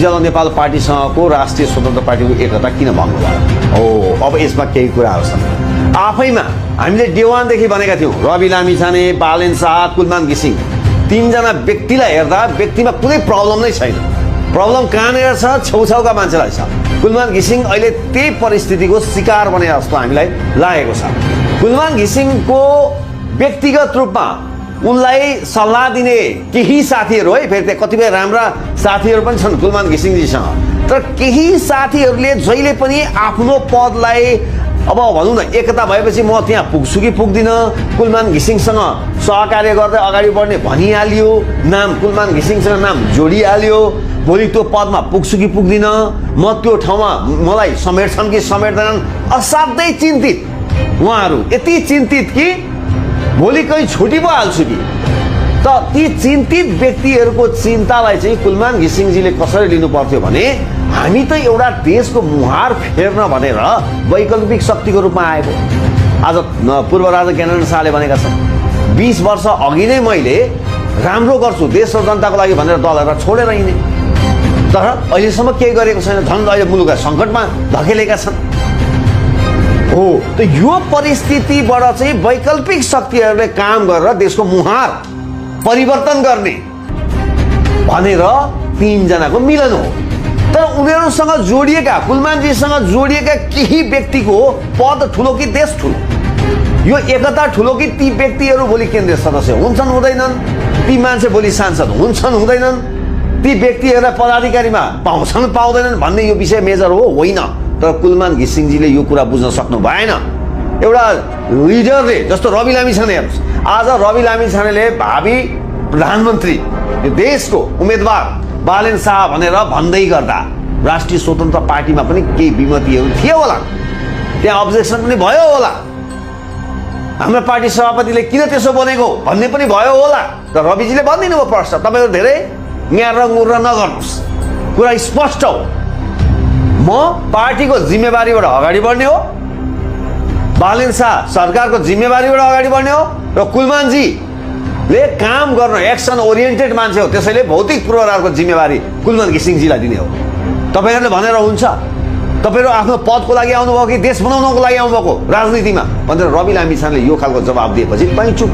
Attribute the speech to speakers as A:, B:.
A: जल नेपाल पार्टीसँगको राष्ट्रिय स्वतन्त्र पार्टीको एकता किन भङ्ग भयो? अब यसमा केही कुराहरू छन्। आफैमा हामीले डे वानदेखि भनेका थियौँ, रवि लामिछाने, बालेन शाह, कुलमान घिसिङ, तीनजना व्यक्तिलाई हेर्दा व्यक्तिमा कुनै प्रब्लम नै छैन। प्रब्लम कहाँनिर छ? छेउछाउका मान्छेलाई छ। कुलमान घिसिङ अहिले त्यही परिस्थितिको शिकार बने जस्तो हामीलाई लागेको छ। कुलमान घिसिङको व्यक्तिगत रूपमा उनलाई सल्लाह दिने केही साथीहरू है, फेरि त्यहाँ कतिपय राम्रा साथीहरू पनि छन् कुलमान घिसिङजीसँग, तर केही साथीहरूले जहिले पनि आफ्नो पदलाई अब भनौँ न एकता भएपछि म त्यहाँ पुग्छु कि पुग्दिनँ, कुलमान घिसिङसँग सहकार्य गर्दै अगाडि बढ्ने भनिहाल्यो, नाम कुलमान घिसिङसँग नाम जोडिहाल्यो, भोलि त्यो पदमा पुग्छु कि पुग्दिनँ, म त्यो ठाउँमा मलाई समेट्छन् कि समेट्दैनन्, असाध्यै चिन्तित उहाँहरू, यति चिन्तित कि भोलि कहीँ छुट्टी पो हाल्छु कि। त ती चिन्तित व्यक्तिहरूको चिन्तालाई चाहिँ कुलमान घिसिङजीले कसरी लिनु पर्थ्यो भने हामी त एउटा देशको मुहार फेर्न भनेर वैकल्पिक शक्तिको रूपमा आएको। आज पूर्व राजा ज्ञानेन्द्र शाहले भनेका छन् 20 वर्ष अघि नै मैले राम्रो गर्छु देश र जनताको लागि भनेर दलहरूलाई छोडेर हिँडे, तर अहिलेसम्म केही गरेको छैन, झन् अहिले मुलुकलाई सङ्कटमा धकेलेका छन्। हो त यो परिस्थितिबाट चाहिँ वैकल्पिक शक्तिहरूले काम गरेर देशको मुहार परिवर्तन गर्ने भनेर तीनजनाको मिलन हो। तर उनीहरूसँग जोडिएका, कुलमानजीसँग जोडिएका केही व्यक्तिको पद ठुलो कि देश ठुलो, यो एकता ठुलो कि ती व्यक्तिहरू भोलि केन्द्रीय सदस्य हुन्छन् हुँदैनन्, ती मान्छे भोलि सांसद हुन्छन् हुँदैनन्, ती व्यक्तिहरूलाई पदाधिकारीमा पाउँछन् पाउँदैनन् भन्ने यो विषय मेजर हो होइन। तर कुलमान घिसिङजीले यो कुरा बुझ्न सक्नु भएन। एउटा लिडरले जस्तो रवि लामिछाने हेर्नुहोस्, आज रवि लामिछानेले भावी प्रधानमन्त्री यो देशको उम्मेदवार बालेन शाह भनेर भन्दै गर्दा राष्ट्रिय स्वतन्त्र पार्टीमा पनि केही विमतिहरू थियो होला, त्यहाँ अब्जेक्सन पनि भयो होला, हाम्रो पार्टी सभापतिले किन त्यसो बोलेको भन्ने पनि भयो होला। र रविजीले भनिदिनु भयो प्रश्न, तपाईँहरू धेरै न्यार मुर्र नगर्नुहोस्, कुरा स्पष्ट हो, म पार्टीको जिम्मेवारीबाट अगाडि बढ्ने हो, बालेन शाह सरकारको जिम्मेवारीबाट अगाडि बढ्ने हो, र कुलमानजीले काम गर्न एक्सन ओरिएन्टेड मान्छे हो, त्यसैले भौतिक पूर्वाधारको जिम्मेवारी कुलमान घिसिङजीलाई दिने हो। तपाईँहरूले भनेर हुन्छ, तपाईँहरू आफ्नो पदको लागि आउनुभयो कि देश बनाउनको लागि आउनुभएको राजनीतिमा भनेर रवि लामिछानेले यो खालको जवाब दिएपछि मै चुप